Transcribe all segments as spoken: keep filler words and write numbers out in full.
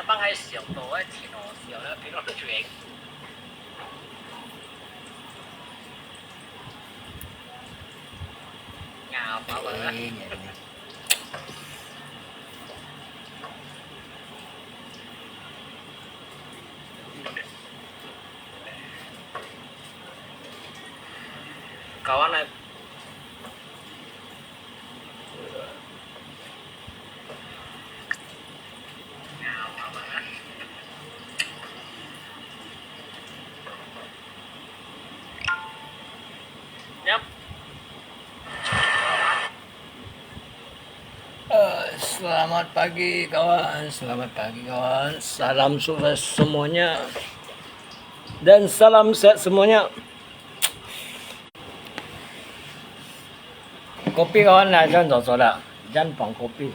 放在小多个天哦，小的比较远。呀，宝宝啊。搞完了。 Eh, selamat pagi kawan, selamat pagi kawan. Salam sukses semuanya. Dan salam sehat semuanya. Kopi kawan lah, jangan jauh-jauh lah. Jangan buang kopi.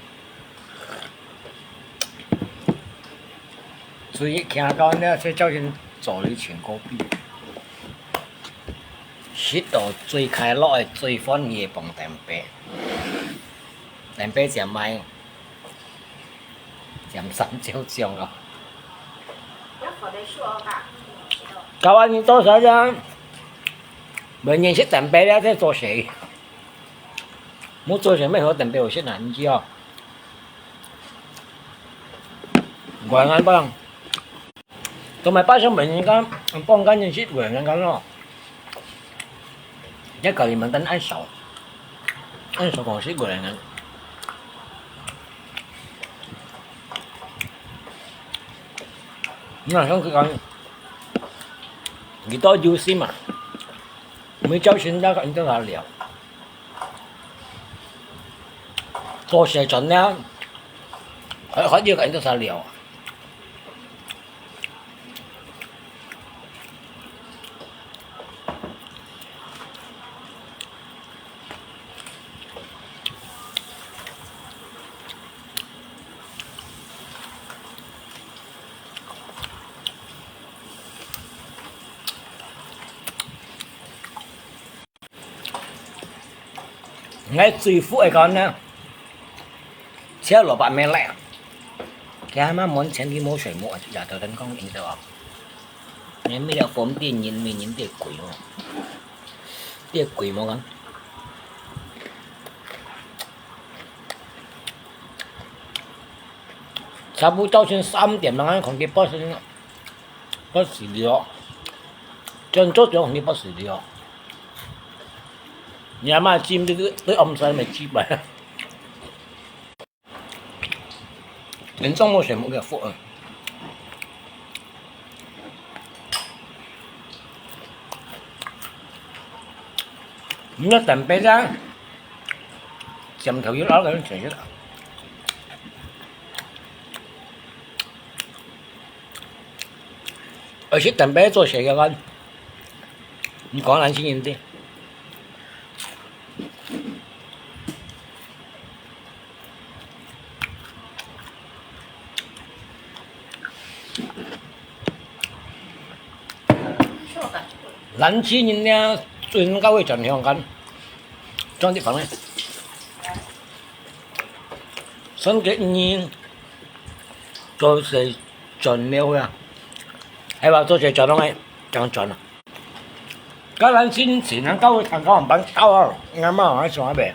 所以行到了，這朝晨早裡請kopi。食到最快樂个、最歡喜个放蛋餅。蛋餅正賣，正三角醬哦。Kawan，你做啥呀？明年食蛋餅了，在做事。 Mô做事乜好，蛋餅好食啊，你知哦。Gorengan pang，同埋巴生本人家，放假人食gorengan咯。在Kalimantan恁少，恁少講食gorengan。你看，像佢講，佢都有心嘛，每朝晨都跟佢聊。 做事轉了，還，還要跟佢聊。𠊎最服个講呢，切蘿蔔咩咧？佢還蠻門前佢無水無，也頭等講應該哦。你乜要封店人，每人都貴哦，都貴無講。差不多朝晨三點鐘，可能佢八時，八時了，正做早，可能八時了。 你阿媽煎這個，對暗時咪煎吧。人中午全部給服了。你要等杯啊，枕頭要拿給人全去了。而且等杯做誰个饭？你講南京人的。 南京人呢，最近較會轉香港，轉地方呢。上個月做事轉了啊，還話做事轉到來，正轉啊。 該咱先前人教會聽講毋捌教啊，𠊎嘛愛想愛白。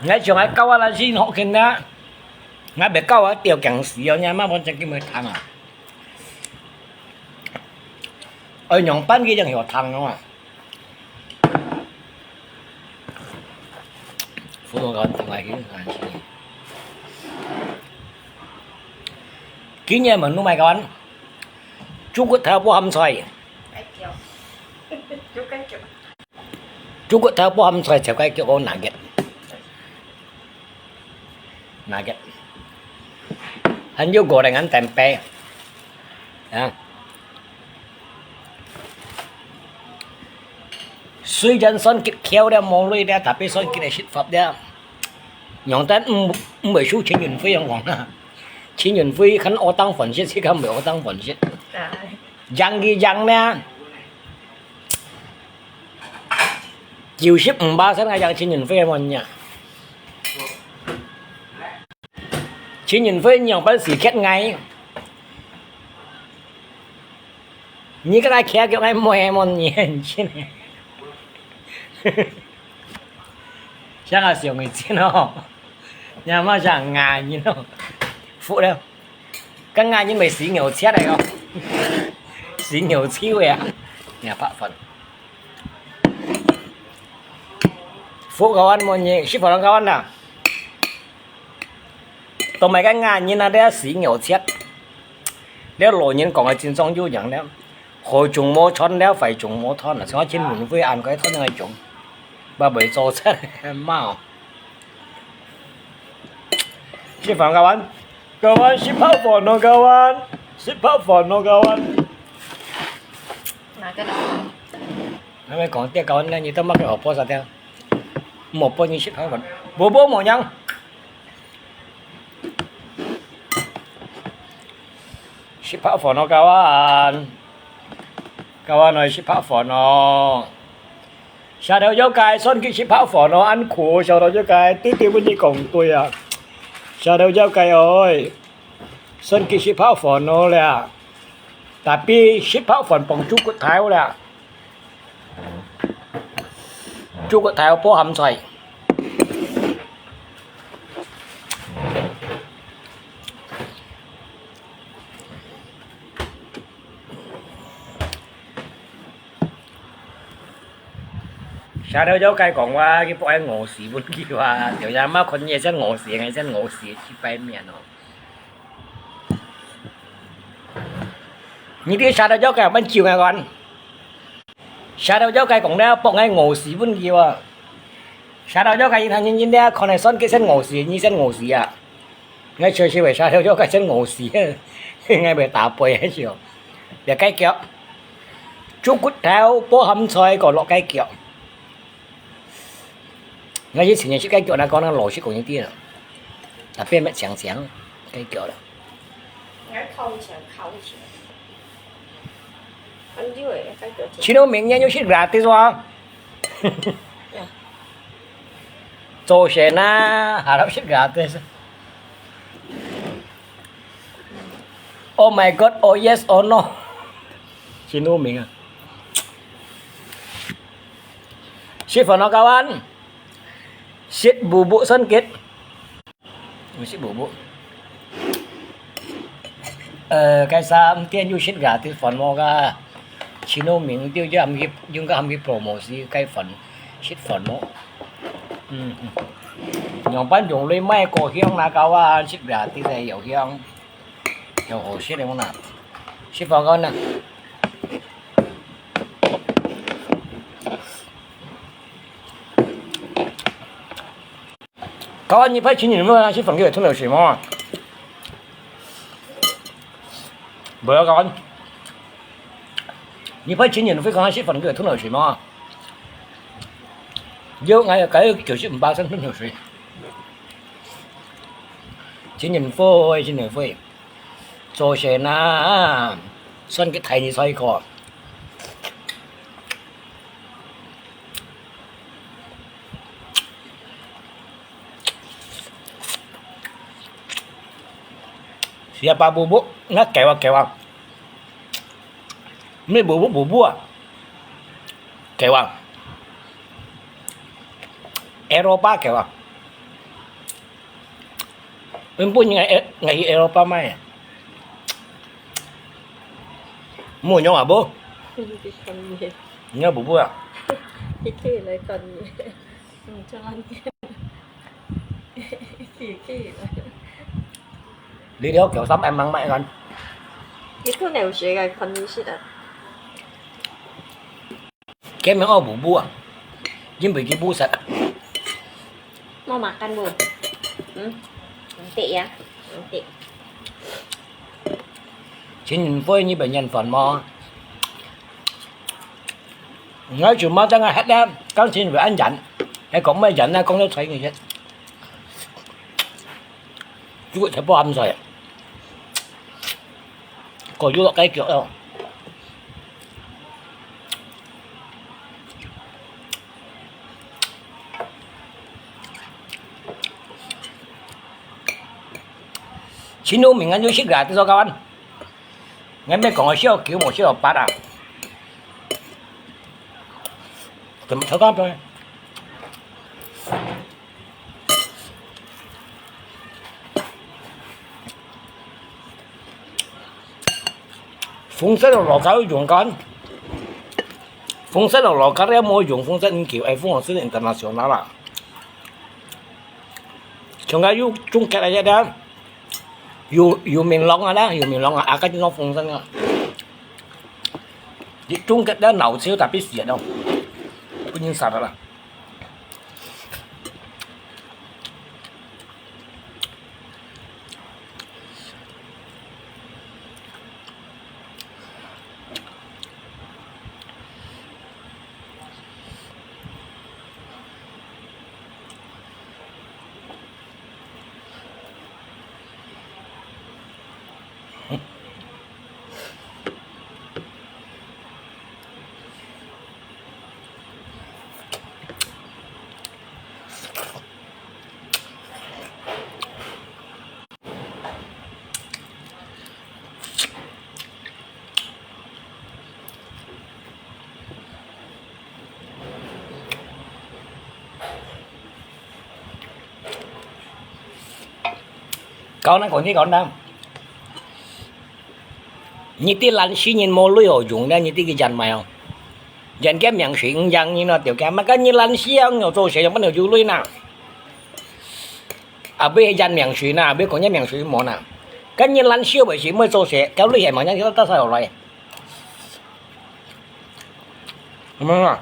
𠊎想愛教啊，咱先學緊啦。𠊎白教啊，吊頸死哦，你嘛無正經會聽啊。愛仰般佢正曉聽哦啊。 福建个，另外一個，啊，是。今年問你買个，豬骨頭包鹹菜。豬骨頭包鹹菜，炒个叫我拿个。 拿个。還有個人恁等白。啊。雖然算佢巧了，無鐳了，tapi算佢个食法了。仰得毋，毋會輸陳雲輝樣講啊。陳雲輝看我當粉絲，佢看毋會我當粉絲。贏佢贏了。九十五巴仙還贏陳雲輝个麼人啊？情人會仰般時刻𠊎？你个來徛腳𠊎妹妹你很近。像啊，像个近哦，你阿媽像牙人哦，服了。跟牙人咪死牛切来哦，死牛切个啊，你白粉。服个碗么你，食飯个碗呐。 都買个牙人啊，這死牛切。這老人講个真正有影了，好種無穿了，壞種無穿啊，像今年會恁个穿个種，把袂做出貓。食飯个碗，个碗食泡飯咯，个碗食泡飯咯，个碗。哪个？還沒講，這个碗呢，你都買个好波啥的？莫波你食泡飯，無波無樣。 食泡飯咯，教官。教官來食泡飯咯。蛇頭妖怪，算佢食泡飯咯，恁苦，蛇頭妖怪，弟弟分你講對啊。蛇頭妖怪哦，算佢食泡飯咯咧。Tapi食泡飯傍豬骨頭咧。 豬骨頭、包鹹菜。蛇頭妖怪講話，佢博𠊎餓死分佢話，就係嘛看你先餓死，𠊎先餓死，去拜面哦。 你知蛇頭妖怪恁久个講？蛇頭妖怪講了，博𠊎餓死分佢哦。蛇頭妖怪佢聽人人了，看來算佢先餓死，你先餓死啊。𠊎笑笑个，蛇頭妖怪先餓死，𠊎會打敗个笑。別雞腳，豬骨頭、包鹹菜，過落雞腳。 𠊎以前也食雞腳，那講那老實講一點，啊，變乜強強雞腳了。𠊎烤一下，烤一下。很久了，雞腳。去到明年就食gratis哇。做先啊，還要食gratis。Oh my God, oh yes, oh no。去到明啊。 食飯咯，教官。食bubur算佢。有食bubur。呃，該三點有食gratis飯無个？前兩名就就喊佢，應該喊佢promosi該飯，食飯無？嗯，嗯。樣般用來賣過香啦，教官，食gratis个有香。 有好食个無啦？食飯个呢？教官，你派情人會講食飯个吞口水無？無啊，教官。你派情人會講食飯个吞口水無？有，𠊎有，𠊎有九十五巴仙吞口水。情人會，情人會。 做先啊，算佢大你衰過。Siapa bubur？那狗啊狗啊，咩bubur bubur啊？狗啊，Eropa狗啊。 Embun ngai ngai Eropa mai. Mu nyong abu. Ngai bubu ah. Iki lai kon ni. Hmm, cuman. Iki iki. Li liu kiau sam em mang mai kan. Itu neu shi ngai kon ni shi da. Kaya memang oh bubu ah. Jin bagi buset. Mau makan bu? Hmm? Nanti ya. Nanti. Chính phủ như bệnh nhân phần mò. Nói chung mà đang hết đó, các chính phủ ăn dặn. Hay cũng mấy dặn nó cũng nói thấy người chết. Chú có thể bom rồi. Còn chú lọt cái kiểu đâu. 全都明眼就識啦，這首歌。𠊎毋係講个小九無小八啊。怎麼調到這？紅色个老歌用緊，紅色个老歌咧無用，紅色五九，哎，紅色international啦。像該有中國个一個，有有明朗啊啦，有明朗啊，啊，該就紅色啊。中國个鬧笑tapi死咯，不認識啦。 講啦，講你講啦。你知懶尸人無鐳好用咧，你知佢人賣哦。人个名水毋贏人哦，對个，麼个你懶尸啊，你做事又不能有鐳呐。啊，毋係人名水呐，毋係講人名水無呐。該你懶尸為什麼做事，該鐳係麼个，你到啥來？ 明白嗎？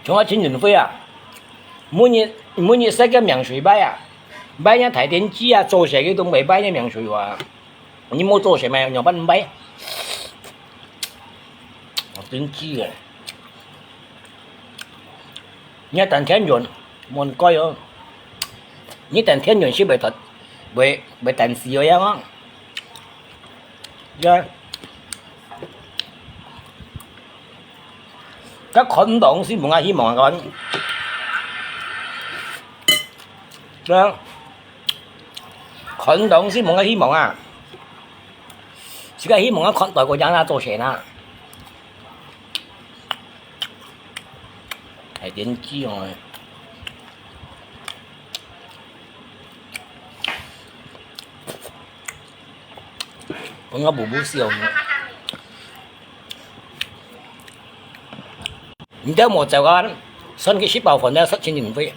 像啊，陳雲輝啊，每日每日使个名水擺啊，擺人大電機啊，做事个都毋會擺人名水哇。你無做事嘛，仰般毋擺？哦，電機个。 你等天運，無人該哦。你等天運係會斷，會會斷死个呀嘛。呀，該看毋到係無啊希望啊，看。對啊，看毋到係無啊希望啊。自家希望啊，看到个人啊，做事啊。 大電機哦。分我補補笑。你都無走啊，算佢食飽飯了，食錢運費。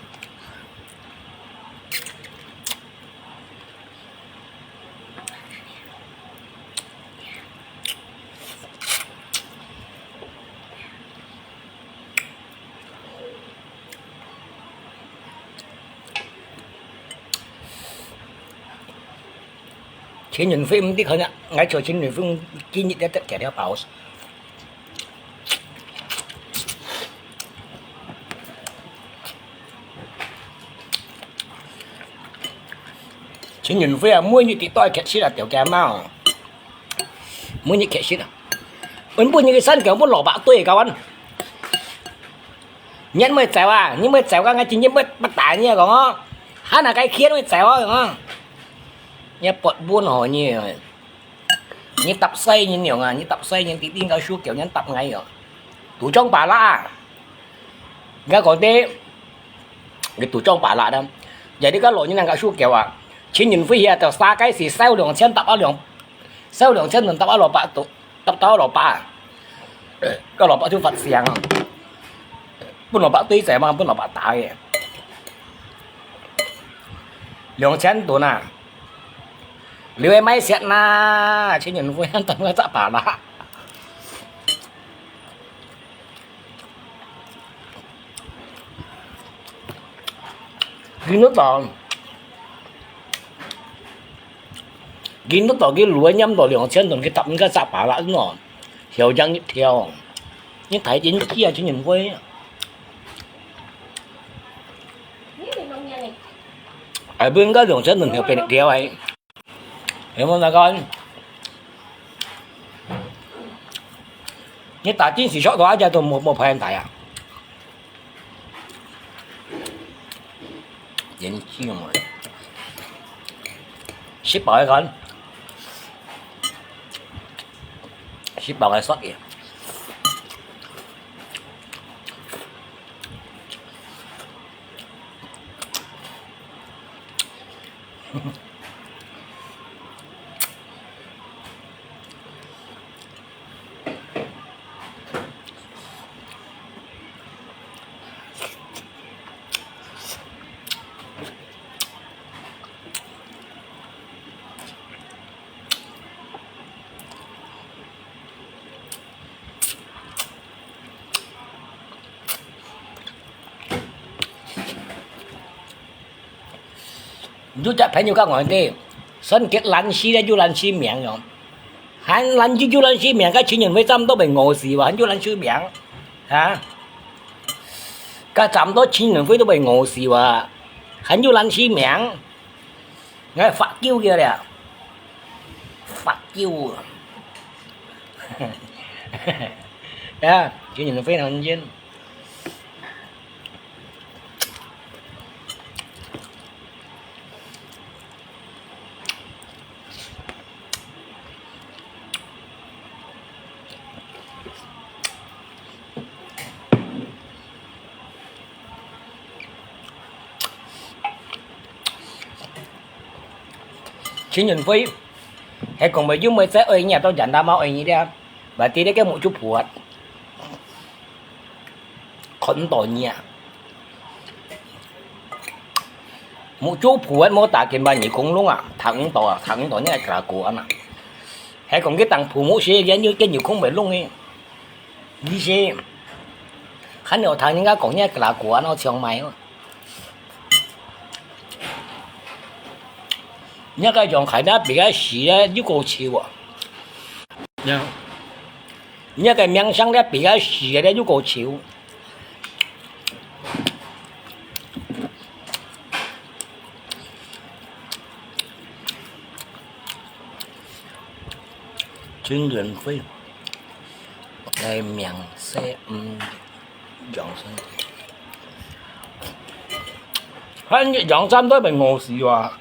陳雲輝毋知看啊，𠊎坐陳雲輝今日得得幾條包。 陳雲輝啊，每日跌倒去乞食啊，條街嘛哦。每日乞食啊。阮本日个山腳本蘿蔔堆个，你毋會走啊？你毋會走啊？𠊎真正毋會打你啊，講哦。還哪該खेत毋會走啊，講哦。你發問哦，你。 你答細人樣啊，你答細人，弟弟个手腳，你答𠊎哦。肚腸巴拉啊。𠊎講得，你肚腸巴拉啦。Jadi kalau你能夠手腳啊，陳雲輝啊，就三個時燒兩千，答啊兩，燒兩千，能答啊蘿蔔，答到蘿蔔啊。 該蘿蔔就發聲啊！分蘿蔔堆仔嘛，分蘿蔔打个。兩千多啊！你會買食啦，陳雲輝等我隻巴拉。見得到，見得到佢滷个黏到兩千多，佢搭應該隻巴拉喏。 小將一條，你大電機啊，陳雲輝。哎，不應該兩千多條變一條哎。有無那個？你打電視上到阿姐都無無拍人台啊？電機嘛。食飽个看，食飽个說个。有隻朋友講𠊎个，算結爛事咧，有爛事命哦。還爛事有爛事命，該陳運輝差毋多會餓死哇，還有爛事命，啊？該差毋多陳運輝都會餓死哇，還有爛事命，𠊎發飆佢了，發飆。啊，陳運輝很冤。 陳運輝，係講毋係有妹仔愛你啊，到現在嘛愛你咧，話知你个目珠婆啊，看毋到你啊。目珠婆啊，無打緊把耳空聾啊，聽毋到啊，聽毋到你个歌歌啊。係講佢當父母時，佢个耳空會聾个。 意思，還有聽人家講，你个啦果安到唱賣哦。你个樣看了比較死个又過笑啊。呀，你个名聲了比較死个又過笑。 陳運輝，該名聲毋揚聲。還一樣站都被餓死哇！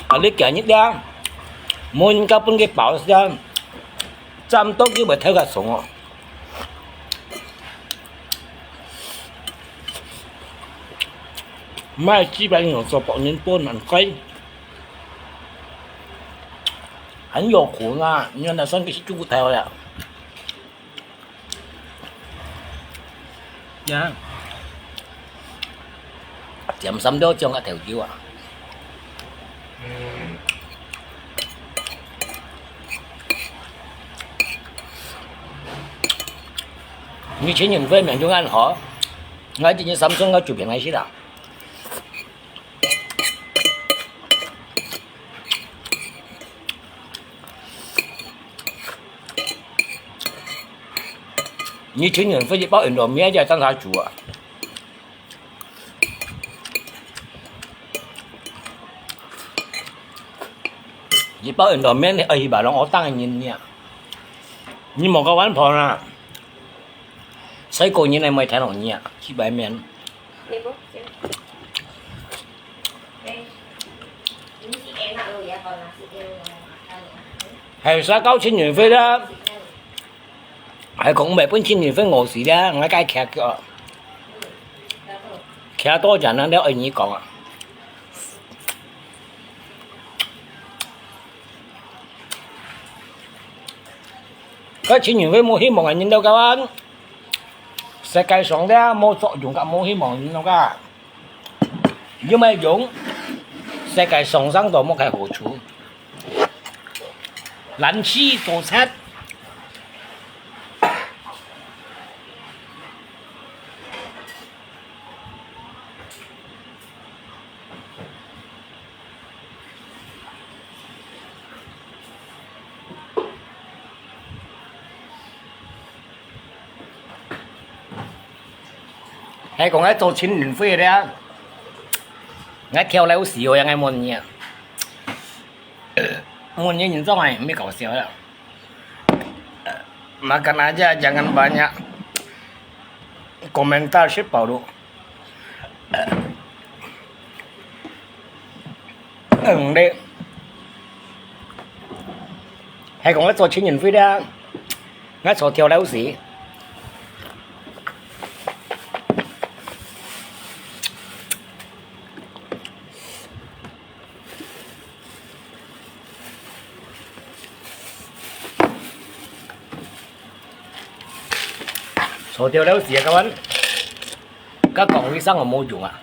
啊，你今日呀，無人家分佢包時間，站到佢會偷个送哦。 買幾百元做保人保難開，很有苦啊！你看那算个是豬頭了。呀，點心都講个頭油啊！ 你陳運輝命中恁好，𠊎今日三頓𠊎煮分你食啦。你陳運輝一包雲吞麵就當下煮啊！ 一包雲吞麵，哎，一百零五當个人呀！你莫个碗盤啊！所以个人来买天龙人啊，去买面。还有啥高清免费的？ 還講毋係分陳運輝餓死咧，𠊎該徛腳，徛多陣啊，了愛你講啊。該陳運輝無希望个人了，該世界上咧無作用个，無希望人了，該。 有麼用？世界上生到無个好處，懶尸做賊。 還講愛做陳運輝个啊，𠊎跳樓死哦，𠊎問你啊，問你人做麼个毋搞笑啊？Makan aja jangan banyak komentar，食飽咯。嗯，你，還講愛做情人會咧，愛做跳樓時。 坐掉了時啊，各位，該講衛生啊，無用啊。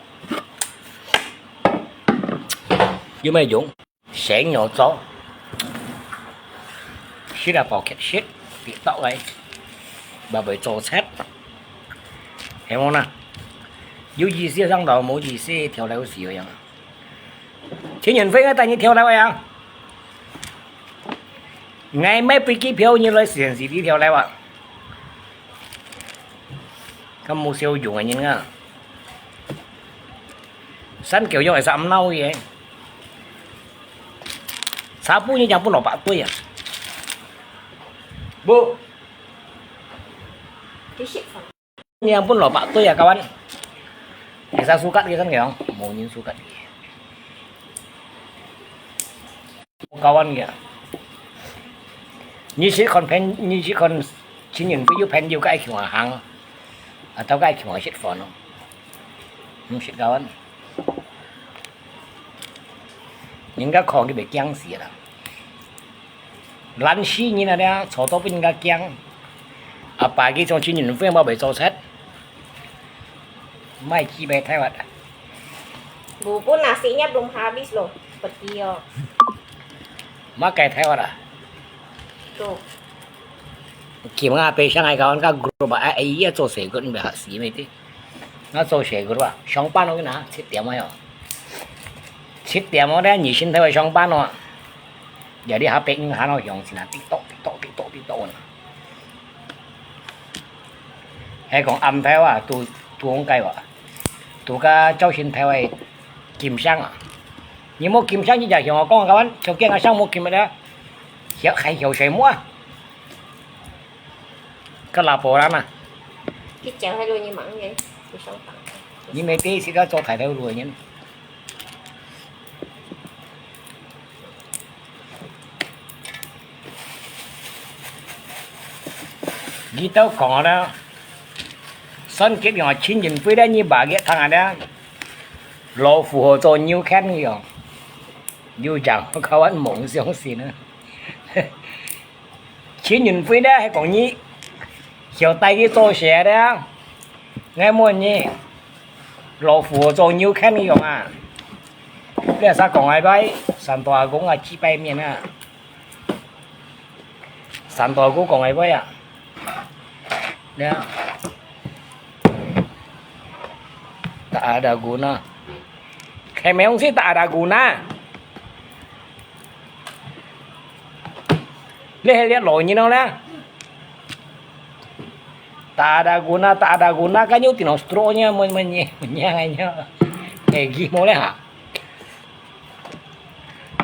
有咩用？生肉做，食啊包ketchup，跌倒个，嘛會做賊，係無呢？有意思上到，無意思跳樓時个樣。 情人會𠊎帶你跳樓个啊！𠊎買飛機票，你來實驗室跳樓啊！該無笑容个人啊！三九用係三鬧个，茶杯你講分蘿蔔堆啊？無。 你樣分蘿蔔堆啊，kawan。Bisa sukat ke kan kaya, mungkin sukat ke. Kawan ke. 你識看朋，你識看情人會有朋友个愛去行，啊，到个愛去食飯咯。毋識kawan。人家看佢會驚死啦。 懶死人啊，這坐到分人家驚。阿爸佢從情人會嘛會做賊，莫去白頭啊。Bubur nasinya belum habis loh, pedih哦。莫該頭啊。Tuh。今下白相愛搞个group啊，哎，哎，做事个，你袂嚇死咩的？ 𠊎做事个啊，上班哦，哪，七點个哦。七點哦，你二線頭个上班哦。有啲下晡五下哦，響起來，滴答滴答滴答滴答啊。係講暗頭啊，拄，拄講該話，拄个朝晨頭个金聲啊。你無金聲，你就向我講，kawan，就驚啊，聲無金个咧，曉，還曉睡無啊？ 个laporan啊。佢走喺路你忙嘅，佢上當。你每天時間做大頭路个人。你都講啦，算計用情人會咧，你把佢聽下咧，老虎好做牛看个樣，有樣，kawan，毋相信啊。 情人會咧，係講你曉帶佢做事咧。𠊎問你，老虎做牛看个樣啊？你係講𠊎拜，山東阿公啊，幾百年啊。山東阿公講𠊎拜啊。你啊，tak ada guna。係咩東西tak ada guna？ 你係這老人咯啦。Tak ada guna，tak ada guna，kan有電腦stroke nya，乜乜嘢，乜嘢，係佢無咧哈。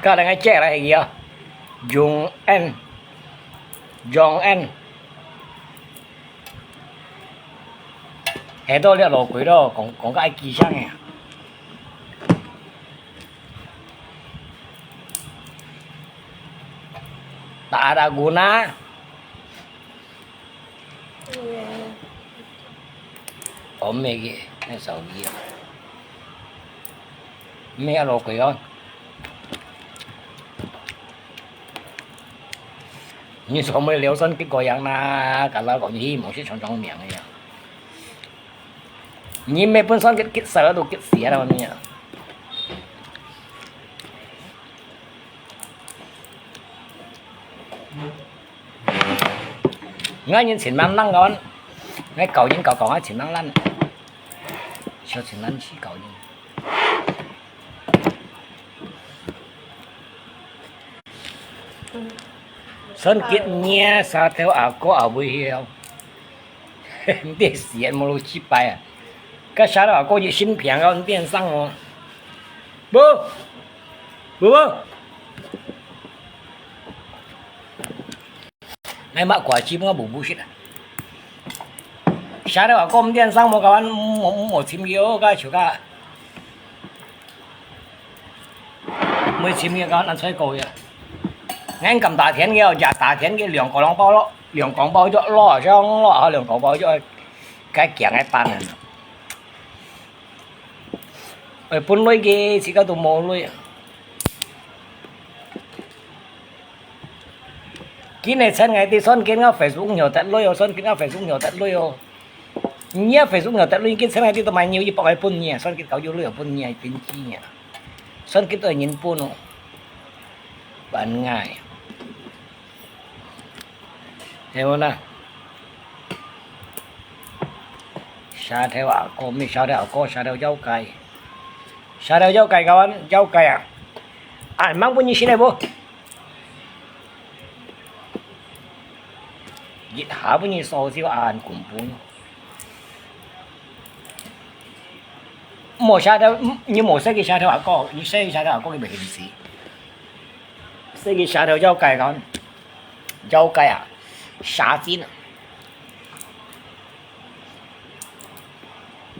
Ka dengan cek lah係佢啊。Jong En，Jong En。 係到這老鬼咯，講，講个愛記性个。Tak ada guna。哦，毋係个，該手機啊。毋係啊，老鬼哦。 你做麼个聊算計个樣啦？假如講你無識長長命个呀。你毋係分算計，計數都計死啦，你啊！𠊎人盡懶懶个，𠊎教人教教𠊎盡懶懶，就盡懶去教人。 算計若儕頭阿哥阿妹曉，你死人無路去拜啊！該儕頭阿哥一心病啊，你變上哦。無，無，無。哎，莫怪，基本上無不識啊。 Siapa kau mungkin sang mau kawan mau mau mau tim yo ka chuka. 會尋个講難吹過个。𠊎敢打天个哦，也打天个兩個兩包咯，兩個包就落上落，兩個包就該強个班啊。哎，本來个自家都無鐳啊。今日趁𠊎啲算計，𠊎Facebook有得鐳哦，算計𠊎Facebook有得鐳哦。你啊Facebook有得鐳，今趁𠊎啲都買nhiều一百个分你啊，算計搞有鐳分你啊，分你啊。算計都係人分哦。分𠊎。 係無啦？蛇頭阿哥，咩蛇頭阿哥，蛇頭妖怪。蛇頭妖怪，kawan，妖怪啊！恁猛分你食个無？一下分你燒燒恁恐怖。無蛇頭，你無食个蛇頭阿哥，你食个蛇頭阿哥，佢會現死。食个蛇頭妖怪，kawan。 妖怪啊，蛇精啊。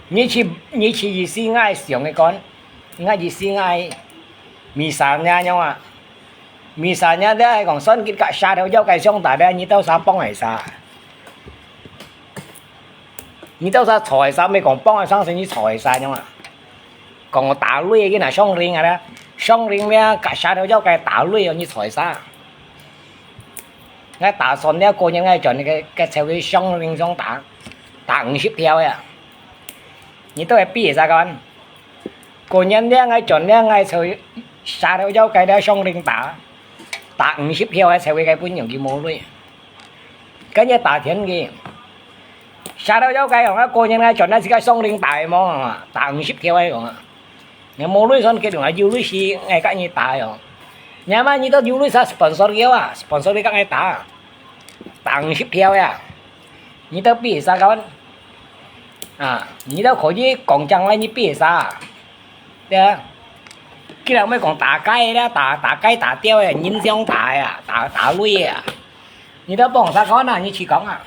你去，你去意思𠊎想个講，𠊎意思𠊎，misalnya樣啊。Misalnya這係講算計甲蛇頭妖怪相打咧，你兜儕幫个儕？你兜儕坐个儕，毋係講幫个儕，係你坐个儕樣啊？ 講打鐳个，佢拿上令啊啦，上令咧，甲蛇頭妖怪打鐳哦，你坐儕？𠊎打算咧，過年𠊎轉个，个坐去上令上打，打五十條呀。你都係比个儕講？過年咧，𠊎轉咧，𠊎坐蛇頭妖怪咧上令打，打五十條个坐去个分樣佢無鐳。 跟住打天个。蛇頭妖怪講啊，過年𠊎轉來自家上令打个無啊，打五十條个講啊。𠊎無鐳算計，𠊎有鐳時𠊎甲你打个哦。你嘛你都有鐳啥sponsor个啊，sponsor个甲𠊎打，打五十條呀。你都比啥个？啊，你都可以講將來你比啥？ 對啊，既然毋係講打雞啦，打，打雞打鳥个，人想打个啊，打，打鐳个啊。你都幫啥講啊？你去講啊。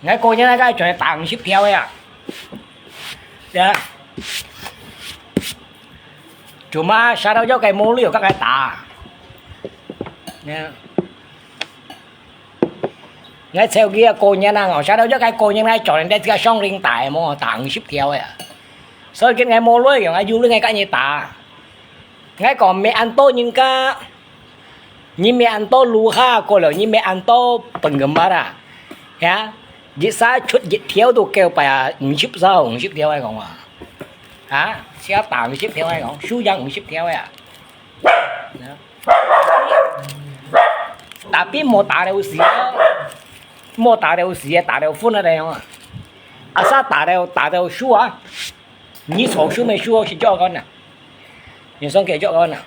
𠊎過年該全打五十條个啊。對啊。做麼蛇頭妖怪無鐳甲𠊎打？對啊。 𠊎坐佢个過年啊，哦，蛇頭妖怪過年𠊎轉來自家上令打个無，打五十條个啊。所以今𠊎無鐳用，𠊎有鐳𠊎甲你打。𠊎講毋係恁多人家，你毋係恁多路下過來，你毋係恁多penggemar啊，呀，一儕出一條都夠擺啊，五十儕，五十條个講啊，啊，只要打五十條个講，輸贏五十條个啊。 Tapi無打到死啊，無打到死啊，打到昏啊，恁樣啊。Asal打到，打到輸啊，你坐輸無輸，食藥个呢？你算計藥个呢？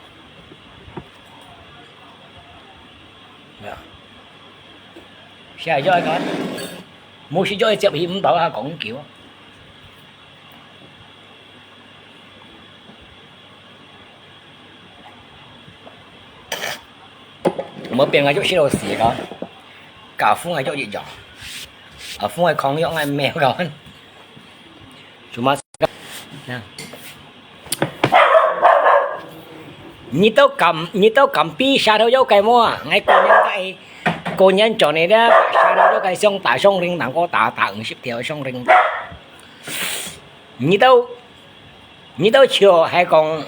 食藥个，無食藥接佢毋到啊，講究。 無變𠊎就食到死个，假風𠊎就一樣，啊風个狂藥𠊎毋要个。Cuma，你都敢，你都敢比蛇頭妖怪無啊？𠊎過年个，過年轉來咧，蛇頭妖怪想打上令，能夠打，打五十條上令。你都 你兜笑係講，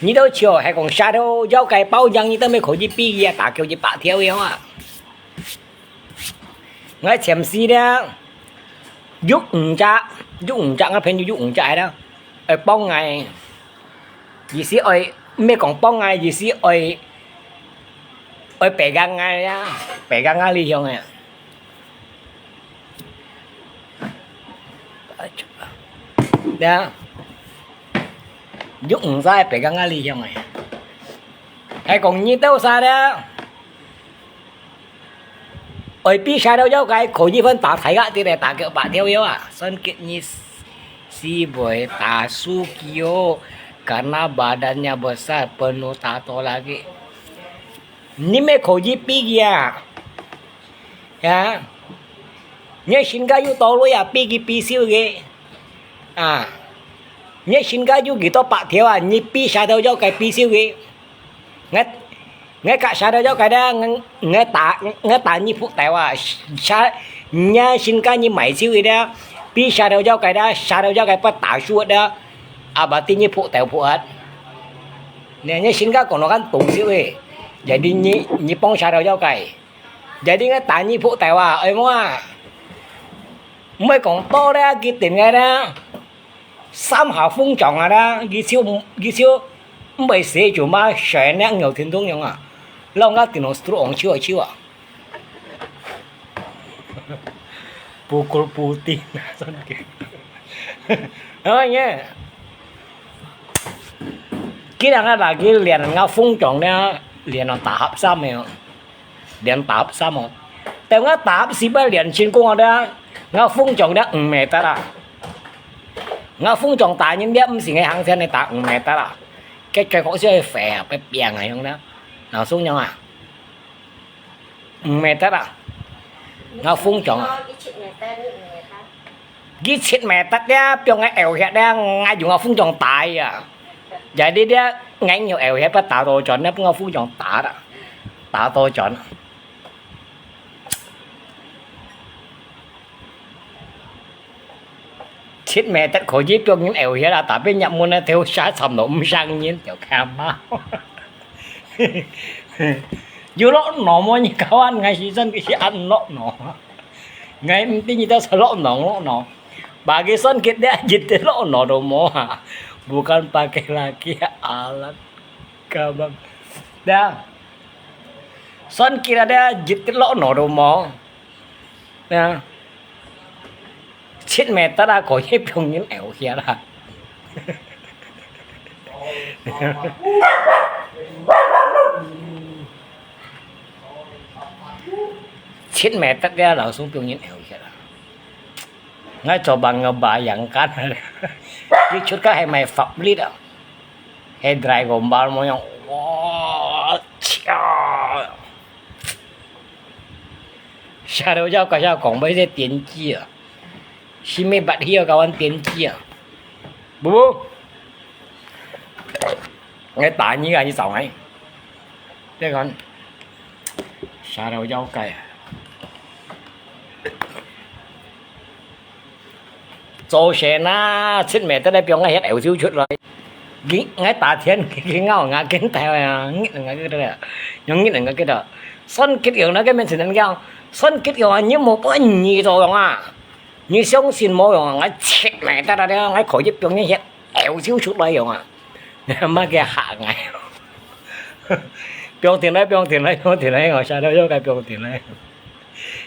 你兜笑係講蛇頭妖怪包贏，你兜乜可以比佢啊，打夠一百條樣啊。𠊎前世咧，有五隻，有五隻，𠊎朋友有五隻个啦，愛幫𠊎，意思愛，毋係講幫𠊎，意思愛，愛pegang𠊎啊，pegang𠊎哩樣个。 呀，你毋使pegang𠊎哩樣个。係講你兜儕咧，愛比蛇頭妖怪可以分打大家啲咧，打夠百條樣啊，算計你死會打輸佢哦，karena badannya besar，penuh tato lagi。 你乜可以比佢啊？呀，你身家有多鐳啊，比佢比少个啊？你身價有幾多百條啊？你比蛇頭妖怪比少佢。𠊎，𠊎甲蛇頭妖怪咧，𠊎，𠊎打，𠊎打你仆頭啊！蛇，你身價你賣少佢咧，比蛇頭妖怪咧，蛇頭妖怪不打輸咧，啊，berarti你仆頭仆核。你，你身價講到恁多少誒，jadi你，你幫蛇頭妖怪，jadi𠊎打你仆頭啊，愛無啊？毋會講多咧，佢定个咧。 三下風掌啊啦，佢就，佢就毋會死就嘛，選了牛天東用啊，老人家電腦stroke紅手啊手啊。Pukul putin，真个。哎呀，佢兩个拿佢練啊風掌了，練到大合衫个。 練打三哦。等𠊎打四擺練成功啊，𠊎風掌了五meter啊。𠊎風掌打人了，毋係𠊎行前个打五meter啊。該最好笑个肥啊，被扁啊，用了。老師娘啊，五meter啊。𠊎風掌啊。 佢七meter了，放𠊎搖下了，𠊎用𠊎風掌打啊。Jadi了，𠊎用搖下，把打到轉，了分𠊎風掌打啦，打到轉。七meter可以放人搖下啦，tapi入門呢，頭下差毋多五十人，就看嘛。有落腦無？你搞恁，𠊎時陣佢係恁落腦。 𠊎毋知你兜係落腦落腦，bagi Son Kit dia一滴落腦都無啊！Bukan pakai lagi alat kabang。對啊，Son Kit啊，dia一滴落腦都無。對啊，七meter啊，可以放人搖下啦。 七meter了，老師放人搖下啦。𠊎做bang ngebayangkan，佢出个係賣法律啊，係Dragon Ball模樣，哇，操！蛇頭妖怪講，講，買隻電鋸啊！ Simi bat hiyo kawan電鋸啊。Bubuk。𠊎打你啊，你走開。再講，蛇頭妖怪啊。做神啊，七meter來放𠊎血流就出來。佢，𠊎打天，佢，佢咬𠊎肩頭啊，捏𠊎个啊，用捏𠊎个啊。Son Kit用那個面前人講，Son Kit用啊，你莫不你做用啊。 你相信無用啊！𠊎七meter啊，𠊎可以放你血流就出來用啊！你媽个嚇𠊎！放定來，放定來，放定來，𠊎蛇頭妖怪放定來。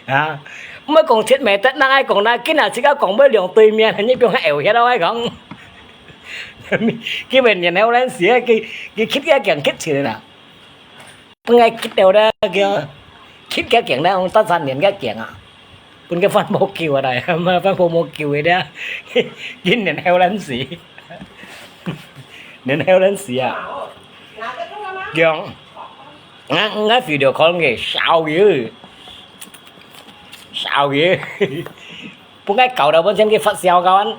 啊！毋好講七meter，哪會講啦？今日自家講要兩對面，你放流血啊！𠊎講，佢會然後咱死，佢，佢Kit个驚Kit死啦。 分𠊎激到咧，佢，激个驚咧，用得三年个驚啊！分佢番婆救啊來，嘛番婆無救个咧，佢然後咱死，然後咱死啊！驚，𠊎，𠊎video call佢，笑佢，笑佢。 分𠊎搞到本身佢發燒个，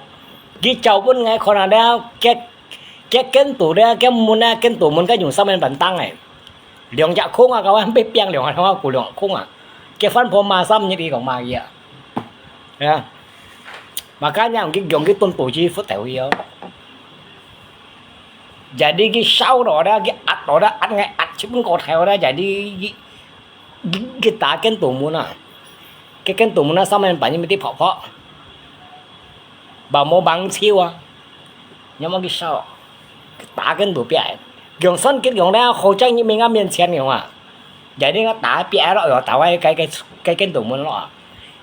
佢照分𠊎看啊了，佢，佢跟肚了，佢問啊，跟肚問，佢用三年半當誒，兩隻空啊，佢話被病兩下，兩下苦兩空啊，佢番婆罵三日，佢講罵佢啊，係啊，makanya佢用佢蹲肚去佛頭去哦。Jadi佢燒到了，佢壓到了，壓𠊎壓出本個頭了，jadi佢 佢，佢打跟肚門啊，佢跟肚門啊，上面把你們的泡泡，把毛绑球啊，你們去燒，打跟肚壁，用算計用了，好像你們个面前用啊，jadi个打壁咯，用打歪該，該，該跟肚門咯，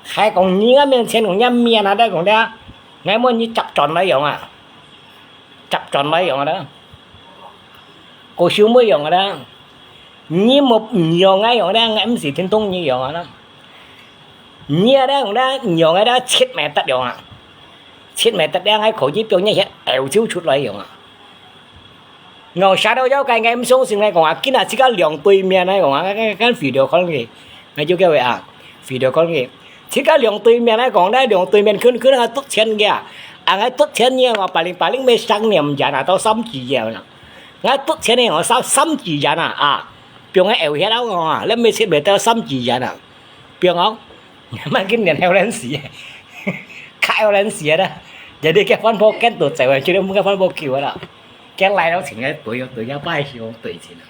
還講你个面前用，你面啊，再講的，𠊎問你接轉來用啊，接轉來用啊，個手尾用啊。 你莫，你用𠊎用咧，𠊎毋使聽懂你用啊啦。你啊咧用咧，你用个咧，七meter用啊，七meter咧，𠊎可以表演些歐洲出來用啊。我下到要該，𠊎毋相信，𠊎講啊，今日自家兩對面來講啊，𠊎，𠊎，𠊎video call佢，𠊎就叫佢啊，video call佢，自家兩對面來講咧，兩對面近近啊，都錢个啊，啊，𠊎讀前年哦，八零八零乜三年前啊，到三級呀啦。𠊎讀前年哦，三，三級呀啦，啊，放个後歇啊，我啊，你乜識袂到三級呀啦。放哦，慢慢去念後年時，較後年時啦。Jadi該番婆跟到走啊，就你个番婆救啊啦。跟來了前个隊哦，隊啊，拜休队前啊。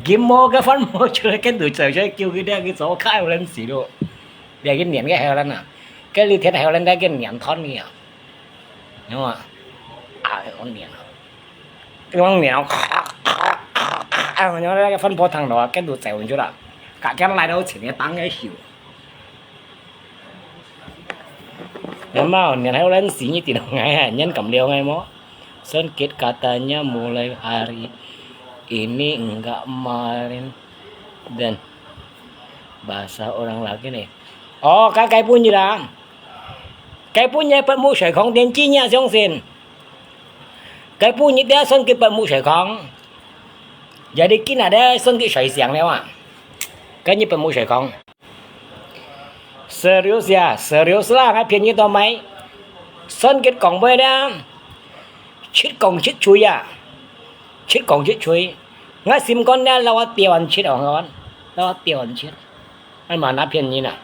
今無个番婆就跟到走，就救佢哋去做較後年時咯。你去念个後年啊，跟你聽後年个念斷你啊。 你看，啊，我念啊，我念啊，啊，我那个番婆堂咯，跟到走就啦，甲跟来到前个当个手。Memang, nian hai ulan sini tidak ngai, nian kam liau ngai mo. Songkit katanya mulai hari ini enggak kemarin dan bahasa orang lagi nih. Oh, kak kai pun je dah. 該半日八目水空，連今日相信。該半日咧算佢八目水空，jadi今日咧算佢睡醒了啊。該日八目水空。Serius ya, serius lah，𠊎騙你到咩？算佢講咩咧？七講七吹啊，七講七吹。𠊎心肝咧，老我掉完七哦，老我掉完七，𠊎嘛拿騙你啦。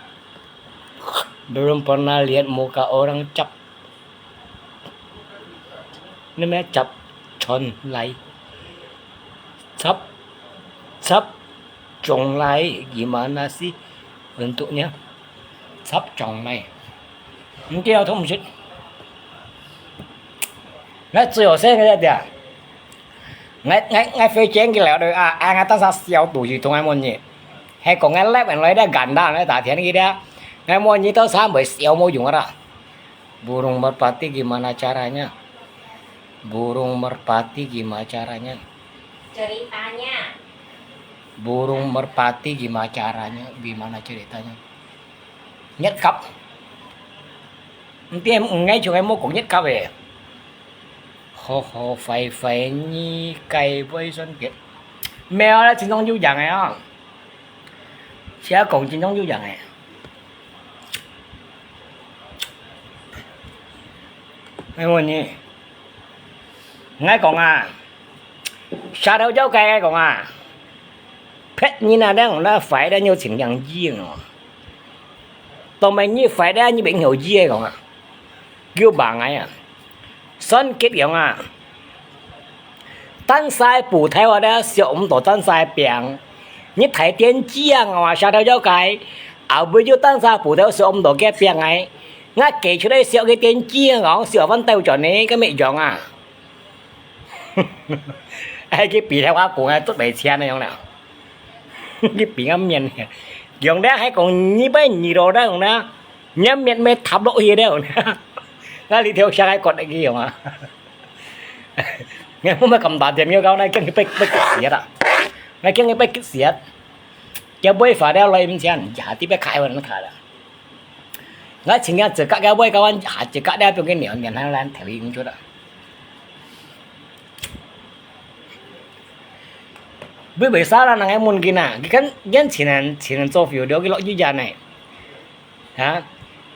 Belum pernah lihat muka orang cap. Namanya cap con lai. Cap, cap con lai, gimana sih bentuknya? Cap con lai. Mungkin aku mesti. Nggak tahu saya nggak ada. Ngai, ngai, ngai fei cheng ki leo doi a, a ngai ta sa siau tu yu thong ngai mon nyi. Hai kong ngai lep en loi da gan da ngai ta thian ki da. Ngai mon nyi to sa mbai siau mo yung ra. Burung merpati gimana caranya? Burung merpati gimana caranya? Ceritanya. Burung merpati gimana caranya? Gimana ceritanya? Nhất cấp. Nti em ngai chung em mo kong nhất cấp e. Ho ho fai fai nyi kai boi son kiet. Mèo là chính thống chủ nhân này không? Sẽ còn chính thống chủ nhân này. Mèo nyi. Ngai kong à. Sa thau chau kai ngai kong à. Phet nyi na đang na fai đang nhiều chính yang yi ngò. Tao mày nyi fai đang nyi bệnh hiểu yi kong à. Kiu bang ai à. Son kiet yong à. Tan sai bù thai wa da siok um to tan sai piang. Nyi thai tiên chi à ngò sa thau yau kai. À bui yu tan sai bù thai siok um to kia piang ai. Ngà kê chu dai siok ke tiên chi à ngò siok văn tàu chọn ne ke mẹ yong à. Ai ke pi thai wa kong ai tut bai chian ne yong na. Ke pi ngam mien. Yong da hai kong nyi bai nyi ro da yong na. Nyi mien me thap lo hi da yong na. Ngà li theo sa hai kot ki yong à. Ngai mo ma kam ta tiam yo kau na kiang ki pek pek siat à. Ngai kiang ki pek siat. Kia boi fa da loi im chian, ya ti pek khai wan khai da. Ngai ching ya zeka kia boi kau wan, ya zeka da piong ki nian nian han lan thèo ing chu da. Bui bai sa la nang ai mun ki na, ki kan yan chin an, chin an zo fiu deo ki lo yu ya nai. Ha?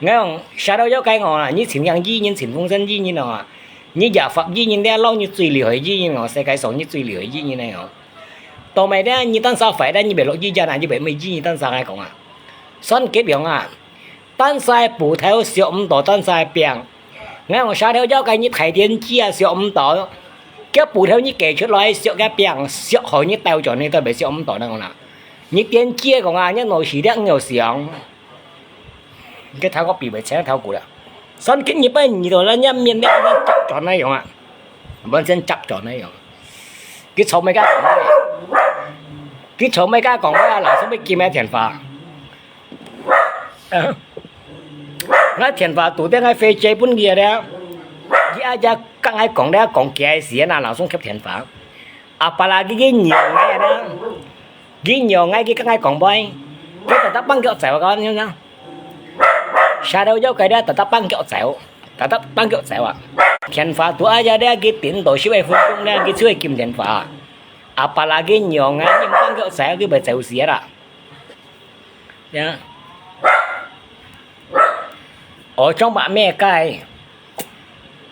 Ngai ong, sa thau yau kai ngò à, nyi chim yang yi nyin, chim phong san yi nyin ong à. Nyi ya fap yi nyin, lia lau nyi zui liu hoi yi nyin ong, se kai song nyi zui liu hoi yi nyin nai ong. Tao mai lia nyi tan sa fai lia nyi bai lo yi ya na, nyi bai mei yi nyi tan sa ngai kong à. Son kiet yong à. Tan sai bù thai siok um to tan sai piang. Ngai ong sa thau yau kai nyi thai tiên chi à siok um to. Kia bù thai nyi kê chut loi siok kia piang, siok hoi nyi tau chọn nyi tao bai siok um to nang ong na. Nyi tiên chi kong à, nyi nô si lia ngio siang. Cái tháo có bị bệnh chén tháo cũ đó. Son kít nhịp ấy nhịp rồi là nhắm miền đấy nó chập tròn này yong à. Vẫn chân chập tròn này yong. Cái số mấy cái còn cái là số mấy kim thiền phá. Nói thiền phá tủ tiếng ai phê chế bún kia đấy. Cái ai cha căng ai còn đấy còn kia ai xỉa na là xuống khép thiền phá. Apalagi ki nhiều ngay đó. Ki nhiều ngay ki căng ai còn bơi. Cái ta ta băng kẹo chèo con nhá. Sa thau yau kai da ta ta băng kẹo chèo. Ta ta băng kẹo chèo à. Thiền phá tu ai ya da ki tỉnh tổ siu ai phun tung da ki chui kim thiền phá. Apalagi nhiều ngay ki băng kẹo chèo ki bai chèo xỉa à. Ya. Ở trong bạn mẹ cai.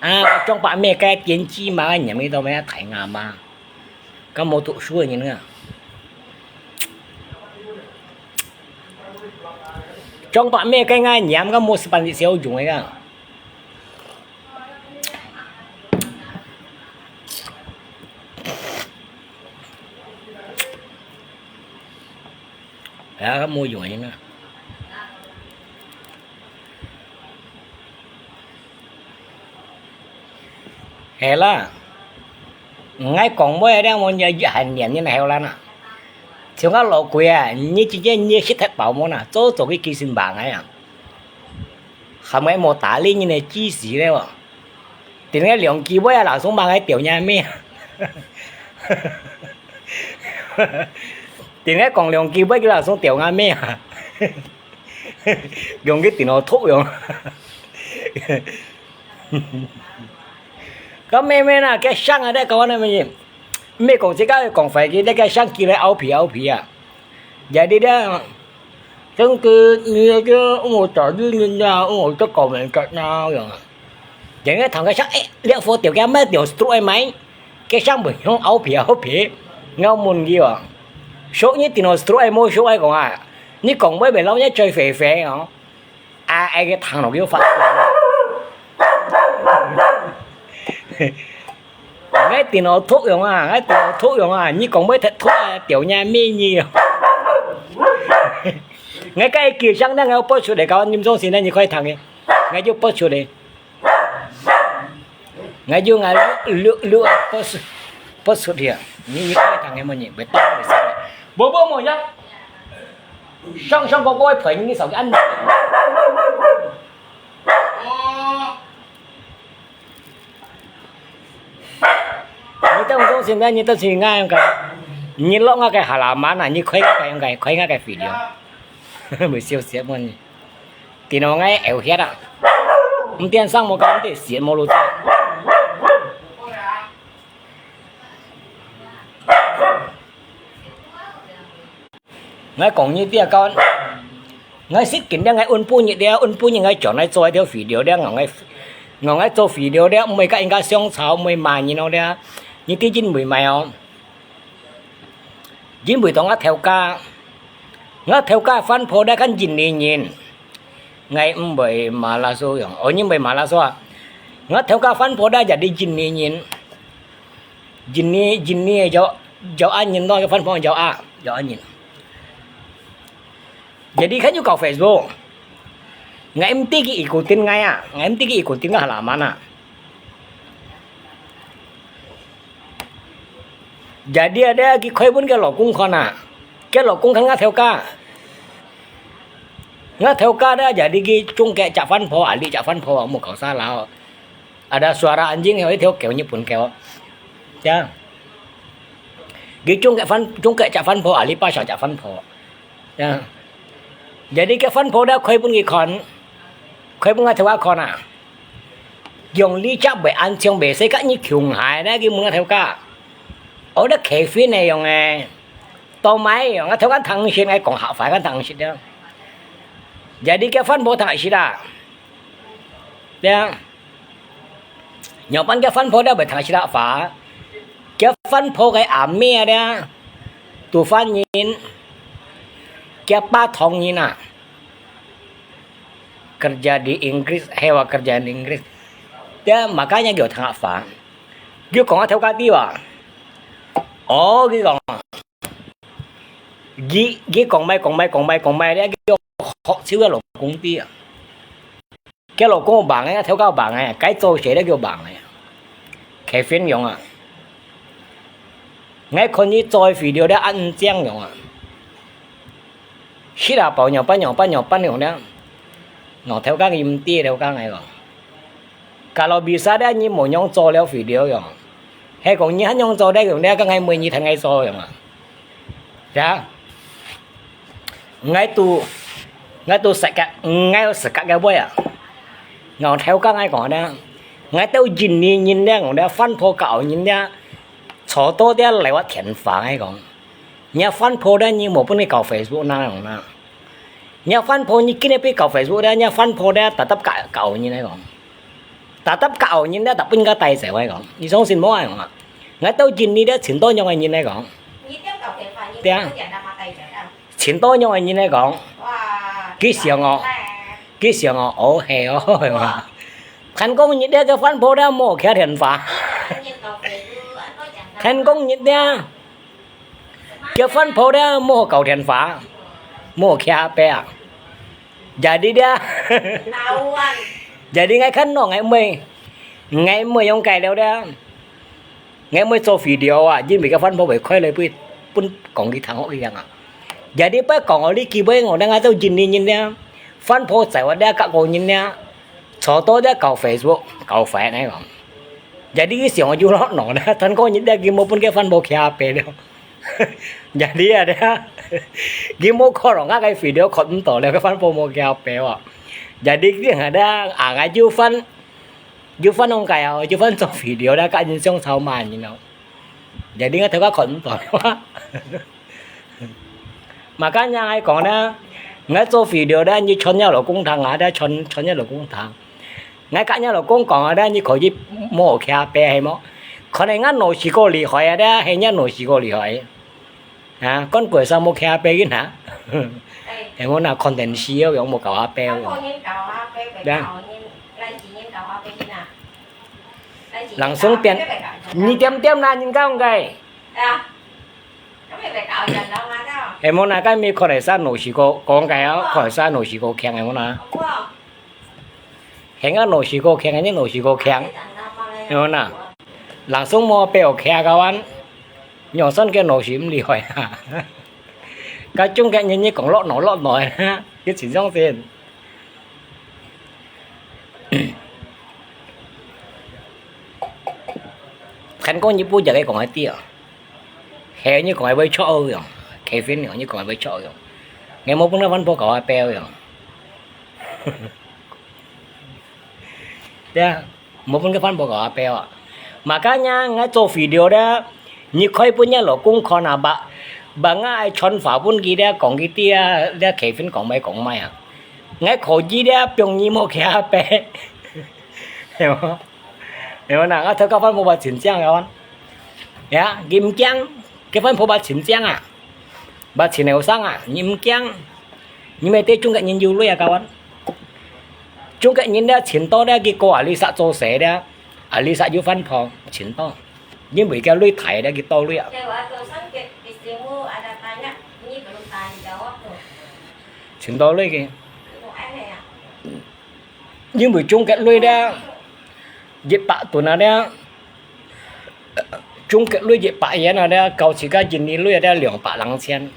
啊，張伯咩个電子嫲个黏佢到咩大牙嫲，敢無讀書个人啊？張伯咩个牙黏，敢無十八歲小用个啊？哎呀，敢無用个啊？ 係啦，𠊎講話了，𠊎也還念你那好啦呐。像𠊎老鬼啊，你真正你識忒飽無呐？早早个寄信吧𠊎啊，還無打理你个知識了哦。等下兩句話啊，老兄罵𠊎掉你咩？等下講兩句話，叫老兄掉𠊎咩啊？用个電腦讀用。 該妹妹呐，該聲啊，該講那麼，妹講自家講壞个，那個聲起來拗皮拗皮啊。Jadi dia，真个，你那個，我打理人家，我這搞人家那樣啊。Jadi dia談个聲，哎，你佛掉个，乜掉stroke哎，買，該聲不用拗皮拗皮，我問佢哦，說你電腦stroke哎，無stroke哎講啊，你講話袂老，你嘴肥肥哦。 啊，哎，个聽落去發酸。𠊎電腦讀用啊，𠊎電腦讀用啊，你講話忒讀啊，掉人面你哦。𠊎該叫聲，𠊎要播出來，搞你們中心，你快聽个，𠊎就播出來。 𠊎就𠊎錄錄錄啊，播出播出去啊！你你開堂个麼人，會當會生个。無無無呀！上上个各位朋友，你少去按。你當中現在你都是恁樣个，你落那個halaman啊，你開那個樣个，開那個video，會笑死麼人。 電腦𠊎會歇啊，毋電上無搞，毋得閒無路走。𠊎講你這個，𠊎識緊了，𠊎問半日了，問半日𠊎轉來做一條video了，𠊎𠊎𠊎做video了，毋會甲人家相吵，毋會罵人哦了，你知因為麼哦？ 因為當𠊎頭家，𠊎頭家番婆咧，看印尼人，𠊎毋會馬拉松樣，哦，因為馬拉松啊，𠊎頭家番婆咧，jadi印尼人，印尼印尼个有有恁人咯，有番婆有啊，有恁人。Jadi kan有搞Facebook，𠊎毋知佢ikutin𠊎啊，𠊎毋知佢ikutin𠊎halaman啊。 Jadi ada佢開分佢老公看啊，佢老公看𠊎頭家，𠊎頭家咧，jadi佢中个隻番婆，啊，你隻番婆，無搞啥啦。Ada suara anjing，有一條狗，日本狗，呀，佢中个番，中个隻番婆，啊，你巴上隻番婆。 呀，jadi該番婆咧開分佢看，開分𠊎頭家看啊。用你隻會恁樣，袂使甲你窮鞋咧，佢問𠊎頭家。哦，你Kevin个樣个，到買樣，𠊎頭家聽識，𠊎講客話，𠊎聽識了。Jadi該番婆聽識啦。呀。 仰般該番婆咧會聽識客話？該番婆个阿姆咧，Tuvan人，該Batak人啊，kerja di Inggris，係話kerja di Inggris。Dia makanya佢聽客話，佢講𠊎頭家知哇。哦，佢講，佢佢講咩講咩講咩講咩咧，佢學手个老公知啊。 該老公有病个，頭家有病个，該做事咧叫病个。Kevin樣啊，𠊎看你做video咧恁正樣啊，食啊飽仰般仰般仰般樣咧，𠊎頭家佢毋知頭家𠊎講，kalau bisa咧你無樣做了video樣，係講你還樣做咧樣咧，該𠊎每日聽𠊎做樣啊，呀。 𠊎都，𠊎都識个，𠊎有識个个話啊。𠊎頭家𠊎講呢，𠊎兜印尼人咧，𠊎兜番婆教人咧，坐到這lewat電話𠊎講，若番婆咧，你無分佢搞Facebook那樣啦。若番婆你今日被搞Facebook咧，若番婆咧，tetap教教人來講。Tetap ka au人咧，tetap應該帶走，𠊎講。你相信無？𠊎講啊，𠊎到印尼咧，盡多樣个人來講。對啊。盡多樣个人來講。佢想哦，佢想哦，哦，係哦，係嘛？還講你這個番婆咧，無徛電話。還講你咧， 結番婆咧，無搞電話，無徛阿伯啊。Jadi咧，jadi𠊎看咯，𠊎妹，𠊎妹用改了咧，𠊎妹做video啊，因為个番婆會開來分，分講佢聽學一樣啊。Jadi拜講哦，你基本我等下做印尼人咧，番婆在我咧，甲我人咧，坐到咧搞Facebook，搞friend來講。 Jadi佢想愛有落腦呢，但過日咧，佢無分个番婆徛阿伯了。Jadi啊，佢無看到𠊎个video看毋到了，个番婆無徛阿伯哦。Jadi佢還咧，啊，𠊎有番，有番弄个哦，有番做video咧，甲人相吵罵人哦。Jadi𠊎頭下看毋到了啊。Makanya𠊎講呢，𠊎做video咧，你傳你老公聽啊，咧傳，傳你老公聽。 𠊎甲若老公講啊，咧你可以無徛阿伯係無？可能𠊎腦屎過厲害啊，咧係若腦屎過厲害。啊，講過啥無徛阿伯个啊？係無？那看電視哦，用無搞阿伯哦。人生變，你點點啦，人講个。 係無？那該咪看來啥腦屎過，講个哦，看來啥腦屎過強，係無啦？係啊，腦屎過強，你腦屎過強，係無啦？人生無表徛个完，用算个腦屎毋厲害啊。該中國人你講落腦落腦啊，你真相信。 還講你不食个講个對啊，係你講个會錯樣，Kevin，你講个會錯樣，𠊎無分个番婆搞阿伯樣。對啊，無分个番婆搞阿伯啊。Makanya𠊎做video咧，你可以分若老公看啊，把，把𠊎个傳法分佢咧，講佢對啊，咧Kevin講咩講咩啊。 𠊎可以咧，放你無徛阿伯。係無？係無啦？𠊎頭家番婆話真正个，呀，佢毋驚，佢番婆話真正啊，話真後生啊，你毋驚，你毋係對中國人有鐳啊，kawan。中國人咧，盡多咧，佢過阿里煞做事咧，阿里煞有番婆，盡多，因為佢鐳大咧，佢多鐳啊。 盡多鐳个。因為中國鐳咧，一百噸啊咧，中國鐳一百元啊咧，較自家印尼鐳啊咧，兩百零錢。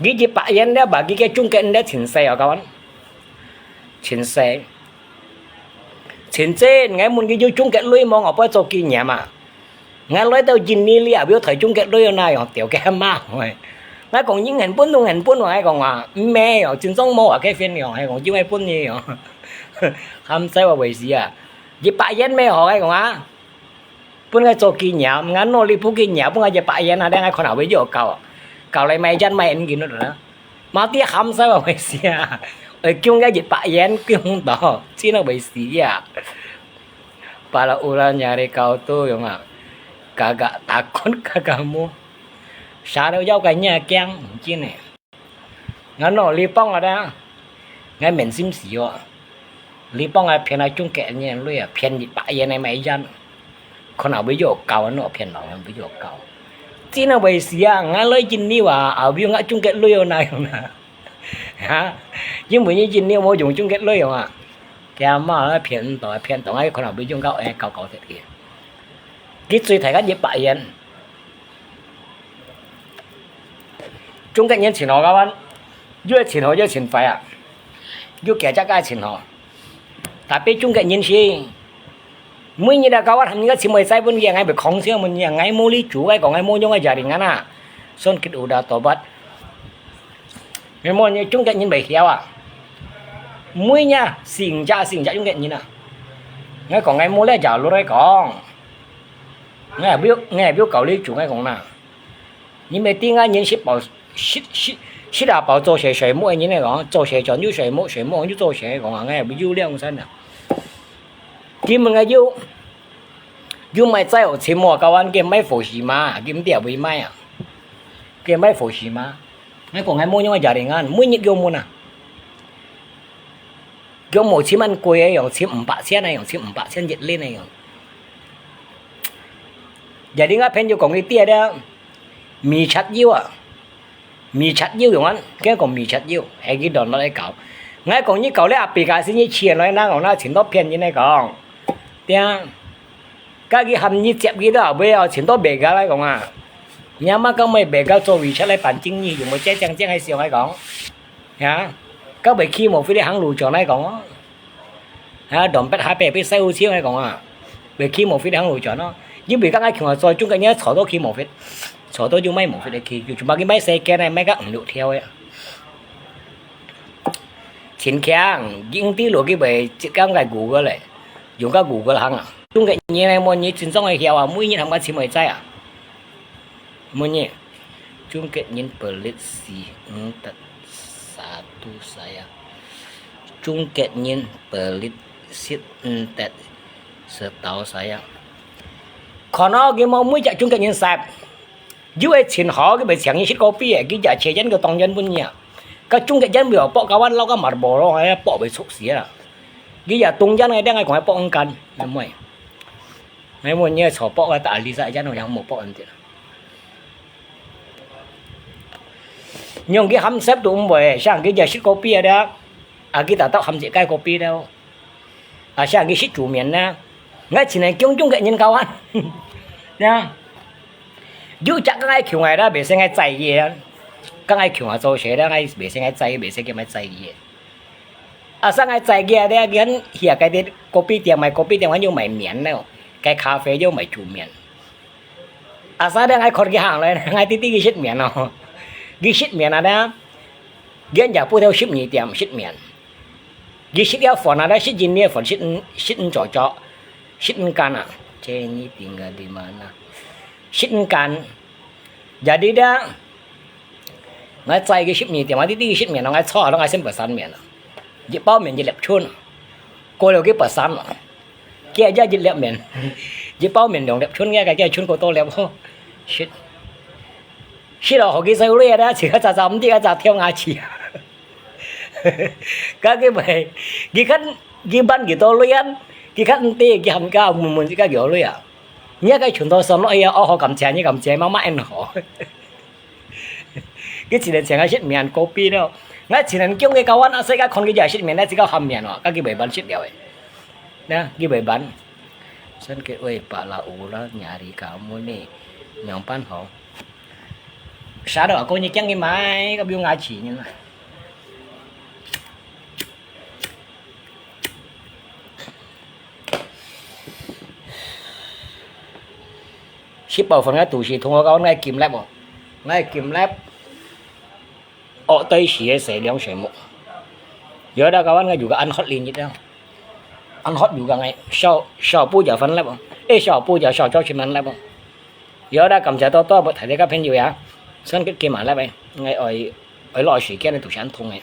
佢一百元咧，把佢个中國鐳咧，真細啊，kawan。真細。真細，𠊎問佢有中國鐳無，𠊎愛做紀念啊。 𠊎來到印尼了，表台中國鐳哪樣，吊个媽喂！𠊎講，你肯分就肯分，𠊎講啊，毋係哦，真正無啊，該分哦，𠊎講，就愛分你哦。喊死𠊎會死啊！一百元咩好，𠊎講啊，分𠊎做紀念，𠊎努力不紀念，分𠊎一百元啊，等𠊎看下會有夠，夠來買煙買煙緊了啦。Mati喊死𠊎會死啊！會供𠊎一百元，供到，真係會死啊！ Pala ulah nyari kau tu, yong ah. Kagak takut ka kamu. Sa都有个人驚，毋真呢。𠊎喏，你幫𠊎啦，𠊎愐心死哦。你幫𠊎騙啊中國人鐳啊，騙一百元來買煙。可能會有夠，喏，騙人會有夠。真係會死啊！𠊎來印尼啊，後尾𠊎中國鐳哦，哪樣啊？哈？因為你印尼無用中國鐳用啊。 佢阿媽咧騙到，騙到，𠊎可能會用到，哎，搞搞忒去。佢最大个一百元。中國人真好，kawan，又真好又真壞啊，又幾隻个真好。Tapi中國人是，每日啊，kawan，喊人家尋位在分佢，𠊎會講笑問你啊，𠊎無你煮，𠊎講𠊎無用个家庭啊，son kit udah tobat。 你無你中國人袂曉啊？每日四五隻、四五隻中國人啊！𠊎講𠊎無咧，假如來講，𠊎也不，𠊎也不搞你煮，𠊎講啦。你咪聽啊，人食飽，食，食，食啊飽做事，睡目个人來講，做事轉又睡目，睡目又做事講啊，𠊎也不有兩三啊。佢問𠊎有，有賣齋好尋無？交換佢賣火雞嘛，佢毋知會賣啊。佢賣火雞嘛。𠊎講𠊎無用个jaringan，每日叫問啊。叫無尋恁貴个樣，尋五百千个樣，尋五百千一輪个樣。Jadi𠊎朋友講佢爹咧，米切油啊。 米切油用啊，佢講米切油，係佢download來搞。𠊎講你搞了aplikasi你錢來哪講，那錢都騙人來講。對啊，該佢喊你接佢到後尾哦，錢都白搞來講啊。你阿媽講乜白搞做WeChat來辦生意，用無這正正个想來講。啊，該袂起無非得行路轉來講哦。 啊，dompet HP被塞有錢來講啊，袂起無非得行路轉咯。因為剛剛共下做中國人坐到起無非，坐到就賣無非得去，就全部去賣世界呢，賣个五六條个。真強，用啲落去袂，即講个Google咧，用个Google行啊。中國人呢，無你真正个曉啊，每日含个錢會知啊。 Munyi, Chungket nyin pelit si entet satu saya. Chungket nyin pelit si entet setahu saya. Kono佢無每隻中國人食，有个錢好，佢袂請你食kopi个，佢也切煙个當然分你啊。个中國人會有博个灣撈个Marlboro，哎，博袂出事啊。佢也當然个，等下講博五間，因為。 𠊎問你坐博个，大理石一隻都無博恁啲。用佢喊食都毋會，像佢就食kopi个了，啊，佢大大喊一個kopi了，啊，像佢食煮麵呢，𠊎只能講中國人交換，呀，有隻个愛窮个啦，袂使愛宰佢啊，个愛窮啊做事啦，愛袂使愛宰，袂使叫佢宰佢。 啊，上个在个咧，佢很遐个啲kopi店，賣kopi店，還有賣麵咯，該咖啡有賣煮麵。啊，上咧，𠊎看佢行來，𠊎直直去食麵咯。佢食麵啊咧，佢也不到十二點食麵。佢食了飯啊咧，食緊了飯，食食早早，食緊啊，這你定个地方啊，食緊。 Jadi dah，𠊎在佢十二點，𠊎直直去食麵咯，𠊎坐咯，𠊎先pesan麵咯。一包麵一粒春，過了佢pesan咯。佢也一粒麵，一包麵兩粒春，佢个佢春過多粒吼。食，食咯，好佢細妹啊，自家早早毋知，早跳牙齒啊。 Kaki bai, gikan, giban gitu loyan, gikan ti, giham ka, mun mun ka gyo loya. Nya ka chun to som lo ya, oh, kam cha, nya kam cha, mama en ho. Ki chinen chang a shit mian kopi lo. Nga chinen kyung ke kawan asai ka kon ki ja shit mian, na chika ham mian lo, ka ki bai ban shit gyo. Na, ki bai ban. San ke oi pa la u la nyari kamu ni. Nyong pan ho. Sa do ko ni kyang ki mai, ka biu nga chi ni na. 食飽飯个肚屎痛，𠊎講𠊎金粒哦，𠊎金粒，哦，對時个洗涼水目。有得講𠊎有個ăn khót li nhịt啊，ăn khót有個𠊎，小，小補就分粒哦，誒，小補就小朝晨分粒哦。有得感謝多多，無大家个朋友呀，先去金粒誒，𠊎愛，愛落時間个肚屎恁痛誒。